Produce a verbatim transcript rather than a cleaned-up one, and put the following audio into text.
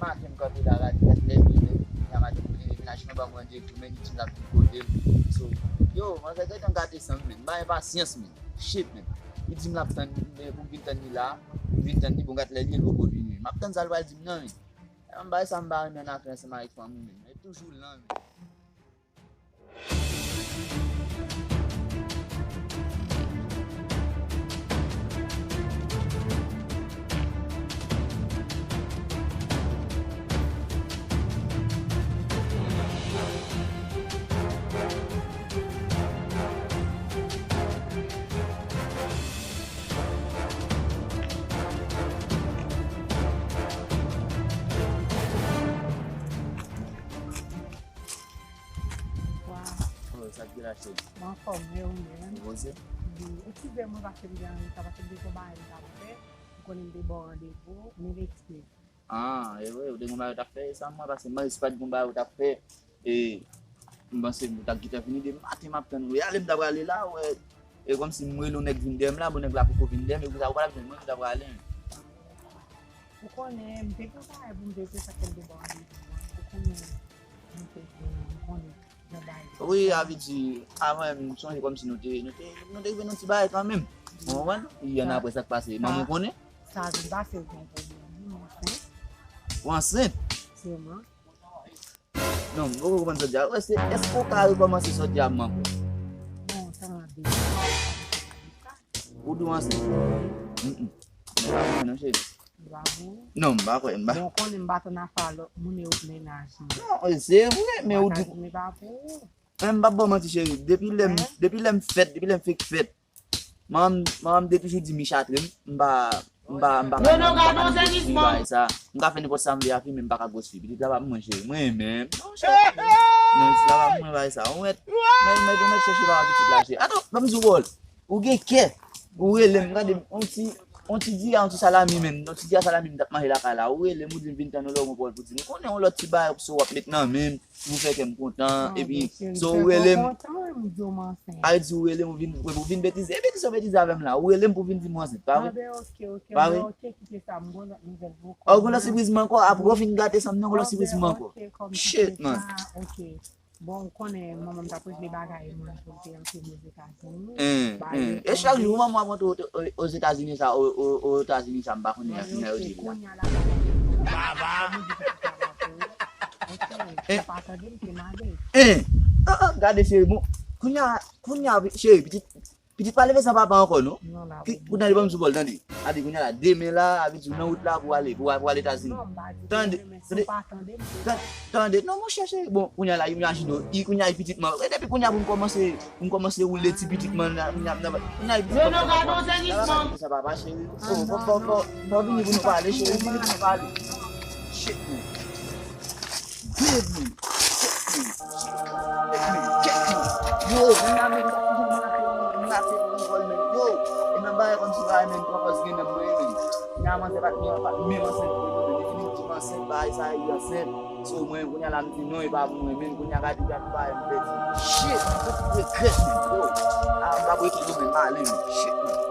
Maten m kanpe la, gade, gade lè li menm. Kounye a maten m leve, mennaj mwen ban mwen randevou, men li di m l ap vin kote m. So, yo, manzè gentan gate san m, men. M pa gen pasyans, men. Shit, men. Li di m l ap tann, men pou m vin tann li la, pou m vin tann li, bon, gade lè li ye, l poko vini. M ap tann sa l pral di m nan, men. Yon bagay sa m pa renmen nan ansanm avèk fanmi, men. E toujou lan, men. Waw. Oh, sa k gen la, cheri? Mwen anfòm, e ou menm? Ou poze? Wi. Eskize mwen paske m te an reta, paske m te gon bagay m t ap fè. Ou konnen m te ba w randevou, men m eskize. Ah, e vre, ou te gon bagay ou t ap fè, e sa m wè, paske m panse si pa t gon bagay ou t ap fè, e m panse ou t ap gentan vini de maten m ap tann ou. E ale m ta prale la, wè, e kòmsi m rele yon nèg vin dèyè m la, bon, nèg la poko vin dèyè m, e pou sa ou pa t ap jwenn mwen, ou ta prale. Ou konnen, m te gen yon bagay pou m te fè, sa k fè m te ba w randevou an. Ou konnen, m te gen, ou konnen, yon bagay. Wi, sa vle di, avan m sonje kòmsi nou te, nou te, nou te rive nan ti bagay kanmenm. Ou konprann? Yè n apre sa k pase, manman konnen? Sa vin pase, ou gen pwoblèm, wi, m ansent. Ou ansent? Sèman. Non, m poko konprann sa w di a. Wè, se, èske w ka rekòmanse sa w di a m ankò? Bon, tande. Ou di w ansent? Mm, mm. Mwen pa konprann non, cheri. Li pa pou ou? Non, m pa kwè, m pa. Bon, konnen m pa tann afè a lòt moun e ou mennaj mwen. Non, se vre, men ou di. Mennaj mwen pa pou ou. Men m p ap ba w manti, cheri. Depi lè m, depi lè m fèt, depi lè m fèk fèt, manman m, manman m te toujou di m chatre m, m pa, m pa, m pa ka, m pa ka negosye bagay sa. M ka fè nenpòt sa m vle ak li, men m pa ka gwos fi. Pitit la pa pou mwen, cheri. Mwen menm. Non, cheri. Non, pitit la pa pou mwen, bagay sa. Ou mèt, mèt, mèt, ou mèt chèche papa pitit la, cheri. Atann, ban m di w, bòl. Ou gen kè. Ou rele m, gade m, on ti, on ti di a, on ti salami, men, on ti di a salami m t ap manje lakay la. Ou rele m, ou di m vin tann ou lè w gon pawòl pou di m. Ou konnen yon lòt ti bagay, so w ap met nan men m. Pou fè kè m kontan, epi, so, ou rele m. Ay di ou rele m, ou vin, ou vin betize. E betize, ou betize avè m la. Ou rele m pou vin di m ou ansent, pa vre? Pa vre? Ou gon lòt sipriz m ankò, apre w fin gate san m nan, gon lòt sipriz m ankò. Shit, man. Bon, ou konnen, manman m t ap regle bagay mwen pou m te antre m Ozetazini. E chak jou, manman w ap antre o, o, Ozetazini sa, o, o, o, Etazini sa, m pa konnen nan yo di la. Baba! Ou pa tande m te male. Hein? Ah, ah, gade, cheri, bon. Kounye a, kounye a, cheri, pitit, pitit pa leve san papa ankò, non. Kounye a, li ban m sou bòl, tande. Gade, kounye a la, demen la, a vle di w nan wout la pou ale, pou, pou ale Etazini. Tande, tande, tande, non, monchè, cheri, bon, kounye a la, imajine w, i, kounye a, i pitit mwen, e depi kounye a pou m kòmanse, pou m kòmanse woule ti pitit mwen nan, nan, nan, kounye a, i pitit mwen, sa papa, cheri, fò, fò, fò, fò, fò vini pou nou pale, cheri, vini pou nou pale. Shit, man. Dead, man. Shit, man. Shit, man. Shit, man. Yo, kounye a, men, m ap toujou, m ap toujou, m ap toujou, m ap toujou, yo, e nan bagay kòmsi bagay, men, pran pòz gen nan mwen, men. Kounye a, manzè pa t menm, pa t menm ansent pou li, men, definitivman ansent, bagay sa, li ansent. So, mwen, kounye a, la, m di non, e pa pou mwen, men, kounye a, gade, gade, bagay, m pèdi. Shit, m regrèt, men, yo. A, m p ap rete, yo, men, m ale, men. Shit, man.